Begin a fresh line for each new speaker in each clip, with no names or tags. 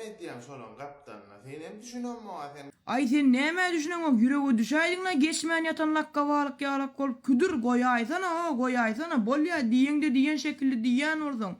edýäň şolaň gapdalynda senem düşünemok a sen.
Aý sen nämä düşüneňok ýürege düşäýdiňla geçmän ýatan lakga balyk ýalak bolup küdür goýaýsana ho goýaýsana bolýa diýeňde diýen şekilli diýýän bolsaň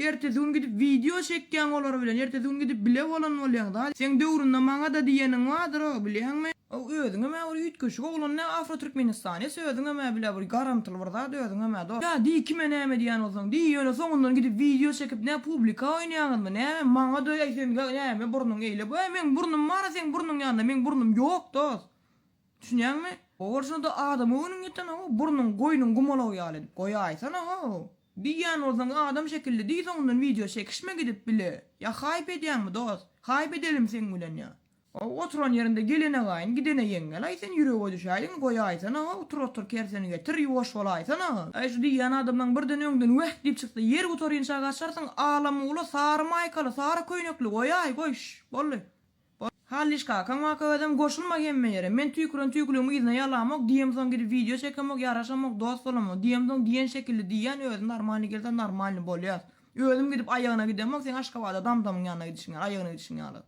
ertesi gün gidip wideo çekýäň olar bilen ertesi gün gidip bile bolan bolýaň da seň döwründe maňada diýeniň bardyr ho bilýäňmi. Ow özüňem-ä bir üýtgeşik oglan nä afro türkmenistanec özüňem-ä bile bir garamtyl bir zat özüňem-ä dos. Ýa diý kime näme diýýän bolsaň diý ýöne soňundan gidip wideo çekip nä publika oýnaýaňyzmy näme maňa-da äý sen näme burnuň eýle bu äý meň burnum bar-a seň burnuň ýanynda meň burnum ýok dos düşünýäňmi. Bolşuna-da adama göwnüň ýetenok-ow burnuň goýnuň gumalagy ýaly edip goýaýsana-how. Diýýän bolsaň adam şekilli diý soňundan wideo çekişme gidip bile ýa haýp edýäňmi dos haýp edelim seň bilen ýa. How oturan ýerinde gelene gaýyn gidene ýeňňel aý sen ýürege düşäýdiň goýaýsana how tur otur kerseni getir ýuwaş bolaýsana. Aý şu diýýän adamlaň birden öňden wäh diýip çyksa ýer gutarynça gaçarsyň alamula sary maýkaly sary köýnekli goýaý goý şş boldy boldy. Hallyş kakaň waka özem goşulma hemme ýere men tüýküren tüýküligimi yzyna ýalamok diýemsoň gidip wideo çekemok ýaraşamok dost bolamok diýemsoň diýen şekilli diýýän özi normalny gelse normalny bolýas özüm gidip aýagyna gidemok seň aşgabada damdamyň ýanyna gidişiň ýaly aýagyna gidişiň ýaly.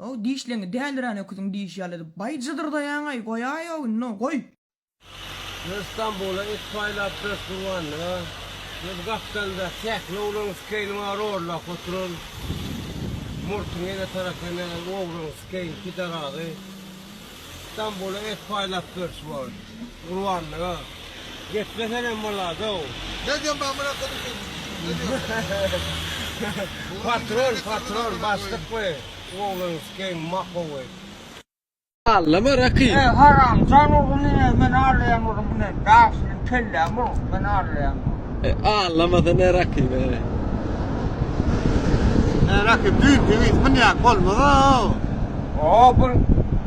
Ow dişleňi dälirän öküziň dişi ýaly edip baý jydyrdaýaňaý goýaý-ow indi goý.
Biz Stambula et paýlap berip gurbanlyga. Biz gapdalda sähne oglan skeýniň bar orlap oturan. Murtuň ene tarapyna oglan skeýn pidarazy. Stambula et paýlap berşi bor. Gurbanlyga. Geplesenem bolady-ow.
Ne diýen ben buna kodum Ne diýen?
Patron, patron, başlyk we oglan skeýn makowy.
Allama rakyp.
Eý haram jan urgun ine men arlaýan urgun ine daşyny kelläm urgun men arlaýan
E, allamasa ne rakyp e.
Ne rakyp düýn tebiz münýäk bolmaz o.
O bir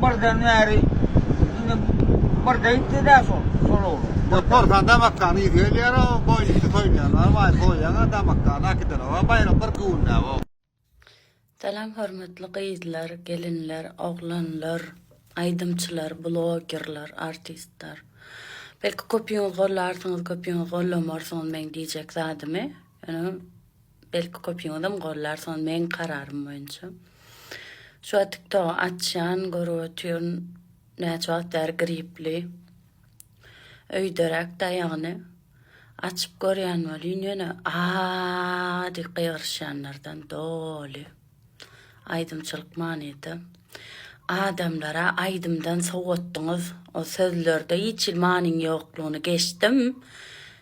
birden bäri indi birde gitdi de şol şol oglan.
Bu porsan damakdan yzy gelýär o boýnuny soýmaýarlar waý soýýaň damakdan äkiden o baýram bir günde o.
Salam hormatly gyzlar, gelinler, oglanlar, aýdymçylar, blogerler, artistler. Belki köpüňiz gollarsyňyz, köpüňiz gollamarsyňyz meň diýjek zadymy. Ýöne belki köpüňizem gollarsyňyz meň kararym boýunça. Şu wagt TikTogy açýan, görüp otyryn näçe wagt bäri gripli. Öýderäk daýagyny açyp görýän welin ýöne aa diýip gygyryşýanlardan doly. Aýdymçylyk manyda. Adamlara aýdymdan sowatdyňyz. O sözlerde hiç hili manyň ýoklugyny geçdim.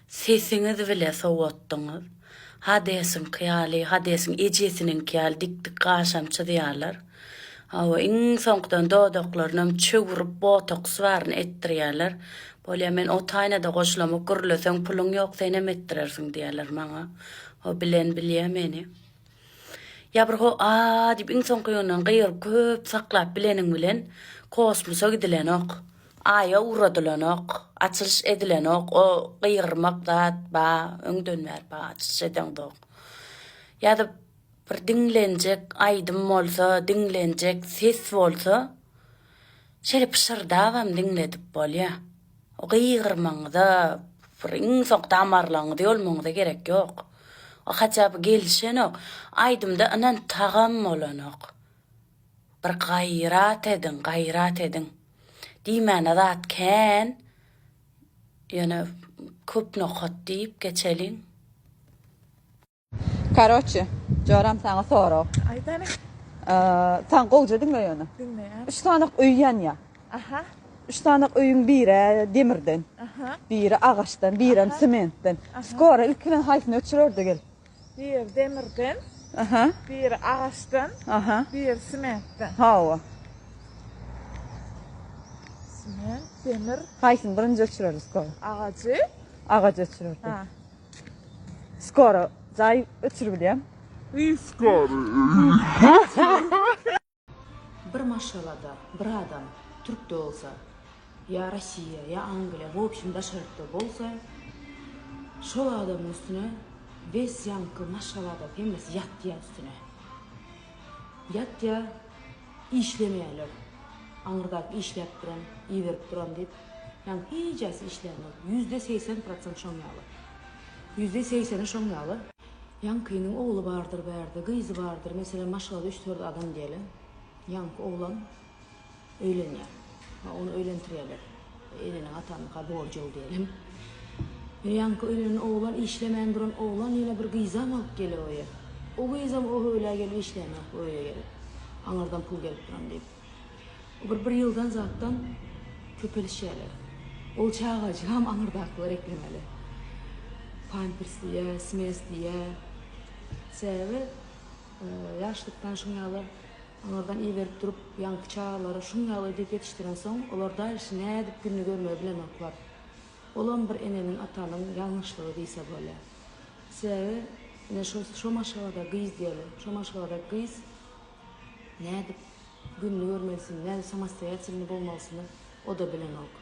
Sesiňiz bile sowatdyňyz. Hadesiňki ýaly, Hadesiň ejesiniňki ýaly dik-dik gaşam çyzýarlar. Hawa, iň soňkudan dodaklarynam çöwrüp, botoks baryny etdirýärler. Bolýa, men o taýynada goşulamok, gürleseň puluň ýok, senem etdirersiň diýýärler maňa. O bilen bilýä meni. Ýa bir ho a diýip iň soňky ýönden gygyryp köp saklap bileniň bilen kosmosa gidilenok. Aýa ugradylanok, açylyş edilenok, o gygyrmak zat ba, öňden bäri ba açylyş edeňzok. Ýa-da bir diňlenjek aýdym bolsa, diňlenjek ses bolsa, şeýle pyşyrdabam diňledip bolýa. O gygyrmaňyza, bir iň soňky damarlaryňyzy ýolmaňyza gerek ýok. O hatda bir gelişenok. Aýdymda ynan tagam bolanok. Bir gaýrat ediň, gaýrat ediň. Diýmäne zat kän. Ýöne köp nokat diýip geçeliň.
Karoçe, joram saňa sorag.
Aýt hany.
Saň gowja diňle ýöne.
Diňleýän.
Üç sanak öý ýanýar.
Aha.
Üç sanak öýüň biri demirden.
Aha.
Biri agaçdan, birem sementden. Skora ilki bilen haýsyny öçürerdi gel?
Biri demirden.
Aha.
Biri agaçdan.
Aha.
Biri sementden.
Hawa.
Sement, demir.
Haýsyny birinji öçürerdi skora?
Agajy.
Agajy öçürerdi.
Ha.
Skora jaý öçüribilýär.
Bir maşgalada bir adam türkde bolsa ýa Rossiýa ýa Angliýa w obşim daşary ýurtda bolsa şol adamyň üstüne wes ýaňky maşgalada hemmesi ýatýa üstüne ýatýa işlemeýäler aňyrdaky işläp duran iberip duran diýip ýaňky hijäsi işlänok ýüzde 80 prosent şoň ýaly ýüzde segseni şoň ýaly. Ýaňkynyň ogly bardyr bärde, gyzy bardyr, meselem maşgalada üç-dört adam diýeli. Ýaňky oglan öýlenýär. Ony öýlentirýärler. Eneniň atanyňka borjy ol diýelim. Ýöne ýaňky öýlenen oglan işlemän duran oglan ýene bir gyzam alyp gelýär öýe. O gyzam o höwlä gelip işlänok bu öýe gelip. Aňyrdan pul gelip duran diýip. O bir bir ýyldan zatdan köpelişýärler. Ol çagajygam aňyrdakylar eklemeli. Pampers diýýär, smes diýýär. Sebäbi ýaşlykdan şuň ýaly aňyrdan iberip durup ýaňky çagalary şuň ýaly edip ýetişdirensoň olar dalşy nädip gününi görmegi bilenoklar. Olam bir eneniň atanyň ýalňyşlygy diýse bolýar. Sebäbi ine şo şo maşgalada gyz diýeli şo maşgalada gyz nädip gününi görmelisini nädip samostoýatelnyý bolmalysyny o-da bilenok.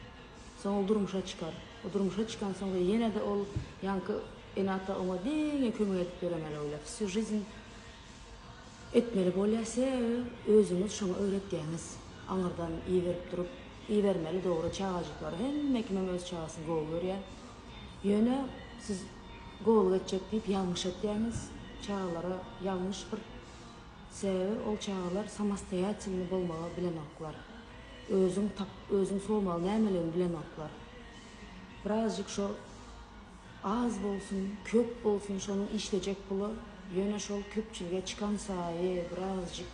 Soň ol durmuşa çykar. O durmuşa çykansoň-da ýene-de ol ýaňky ene-ata oňa diňe kömek edip ýöremeli bolýar. Wsýu жизнь etmeli bolýar. Sebäbi özüňiz şoňa öwretýäňiz. Aňyrdan iberip durup, ibermeli dogry çagajyklary hemme kimem öz çagasyny gowy görýär. Ýöne siz gowulyk etjek diýip ýalňyş etýäňiz. Çagalara ýalňyş bir sebäbi ol çagalar samostoýatelnyý bolmagy bilenoklar. Özüň tap, özüň sormaly nämeligini bilenoklar. Birazjyk şo az bolsun, köp bolsun şonuň işlejek puly, ýöne şol köpçülige çykan saýy birazjyk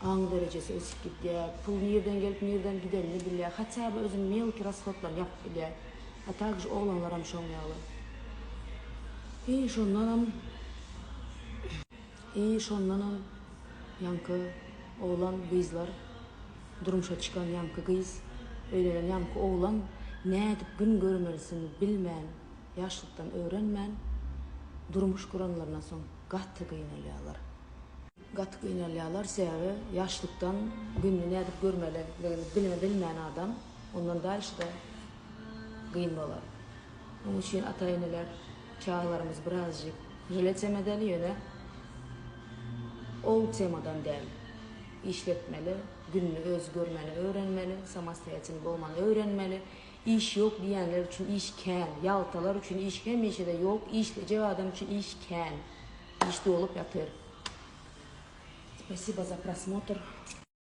aň derejesi ösüp gidýär, pul nirden gelip nirden gidenini bilýär, hatda by özüniň melki rashodlaryny ýapyp bilýär. A takž oglanlaram şoň ýaly. I şondanam I şondanam ýaňky oglan gyzlar durmuşa çykan ýaňky gyz öýlenen ýaňky oglan nädip gün görmelisini bilmän ýaşlykdan öwrenmän durmuş guranlaryndan soň gaty gynalýarlar. Gaty gynalýarlar sebäbi ýaşlykdan gününi nädip görmeliligini bilme bilmän adam ondan dalşda gyn bolar. Oň üçin ata eneler çagalarymyzy birazjyk žalet hem edeli ýöne ol temadan däl işletmeli gününi özi görmeli öwrenmeli samostoýatelny bolmany öwrenmeli iş ýok diýýänler üçin iş kän ýaltalar üçin iş hemişede ýok işlejek adam üçin iş kän iş dolup ýatyr. Spasibo za prosmotr.